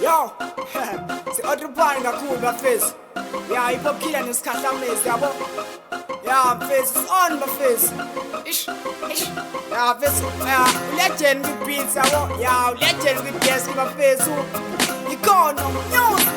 Yo, si-otripani kakhulu bafethu. Ya, hip hop killer nesikhahlamezi, yabo. Ya mfethu, it's on, bafethu. Ish, ish. Ya mfethu, ya legend kwi-beats, yabo. Ya legend kwi-desk, bafethu. Ikhono music.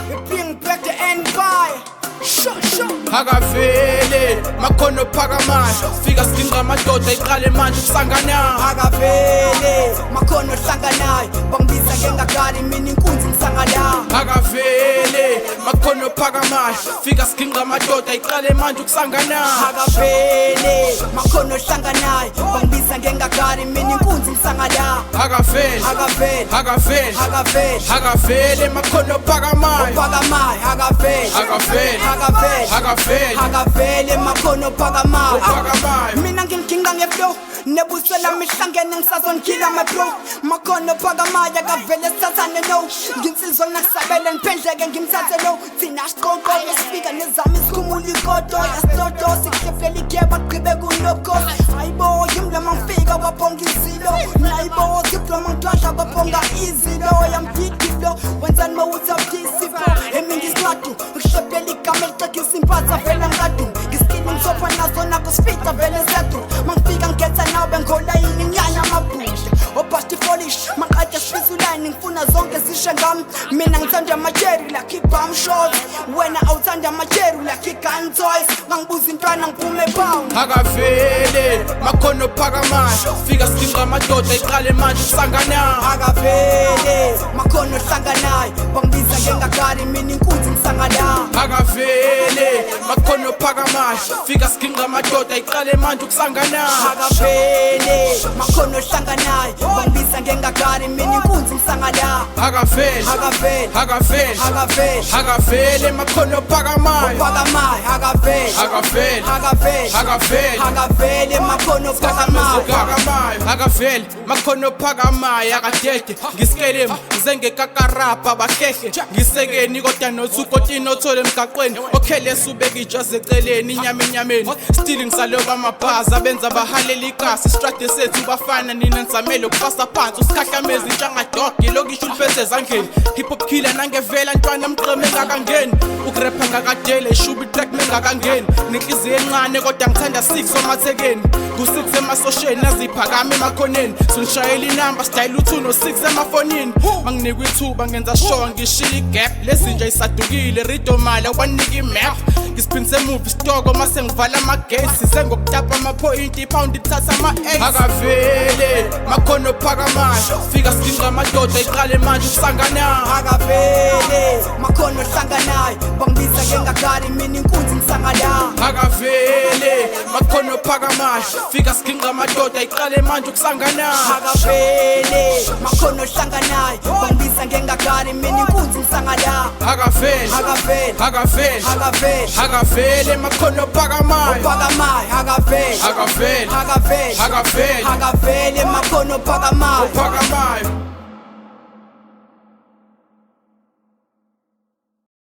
We bring back the empire. Sho sho. Akavele makhono phakamayo, fika siginqa amadoda, iqale manje ukusangana. Akavele makhono hlanganayo, bangibiza ngengakali mina inkunzi ngisangala. Akavele makhono phakamayo, fika siginqa amadoda, iqale manje ukusangana. Akavele makhono hlanganayo, bangibiza ngengakali mina inkunzi ngisangala. Akavele. Akavele. Akavele. Akavele. Akavele makhono phakamayo. Phakamayo, akavele. Akavele. Akavele. Akavele. Akavele makhono phakamayo. Phakamayo. Mina nginginqa ngeflow nebuso lami hlangene, ngisazongila my bro. Makhono phakamayo, akavele sithathane no nginsizwa nakusabele ngiphendleke ngimthathe lo. Thina siqoqoke sifika nezami sikhumula ikoto yasitoto sikuhleplela igeba gqibe kunobukhosi. Hayibo, yimi lama ngifika babonga izilo, nayibo zibloma ngidwadla babonga izilo. Yamdidiflo wenzani mawuthi awudisifo emingi isincwadu ukuhleplela igama elixegisa impatha vela ngadu ngiskini ngithopha nazo nakho sifica vele zethu. Mangifika ngikhetha nawe bengolayini nginyanya amabhudla obhasti folish maqede sifisa ulayini ngifuna zonke zishe ngami. Mina ngithanda amacheri like ibam shots, wena awuthanda amacheri like i-gun toys. Ngangibuza intwana ngiphume pound. Akavele makhono phakamayo, fika siginqa amadoda, iqale manje ukusangana. Akavele makhono hlanganayo, bangibiza ngengakali mina inkunzi ngisangala. Akavele makhono phakamayo, fika siginqa amadoda, iqale manje ukusangana. Akavele makhono hlanganayo, bangibiza ngengakali mina inkunzi ngisangala. Akavele. Akavele. Akavele. Akavele. Akavele makhono phakamayo. Phakamayo, akavele. Akavele. Akavele. Akavele. Akavele makhono phakamayo. Phakamayo, akavele makhono phakamayo, akadede ngiskelemu ngizengekakarapa bahlehle ngisekeni kodwa nothukotini othole emgaqweni okhelesa ubeka ijazi eceleni inyama enyameni stili ngisaloba amabhaza benza bahalela ikasi istrade sethu bafana nina nizamele ukufasa phansi usikhahlamezi intshangadogi lokisho uliphethe ezandleni. Hip hop killer nangevela ntwana mqeme ngakangeni ukurepha ngakadele ishuba itrack mengakangeni nenhliziyo encane kodwa ngithanda 6 omathekeni ku-6 emasosheni aziphakame emakhoneni sonishayela inamba sidayela u-2 no-6 emafonini. Manginikwa ithuba ngenza sure ngishiya igap lezinja isadukile ridomali awubanika imap ngisiphindise emuva isitoko mase ngivala amagate size ngokutapa amaphoyinti iphawundi ithatha ama-8. Akavele makhono phakamayo, fika siginqa amadoda, iqale manje ukusangana. Akavele makhono hlanganayo, bangibiza ngengakali mina inkunzi ngisangala. Akavele makhono phakamayo, fika siginqa amadoda, iqale manje ukusangana. Akavele makhono hlanganayo, bangibiza ngengakali mina inkunzi ngisangala. Akavele. Akavele. Akavele. Akavele. Akavele makhono phakamayo. Phakamayo, akavele. Akavele. Akavele. Akavele. Akavele makhono phakamayo. Phakamayo.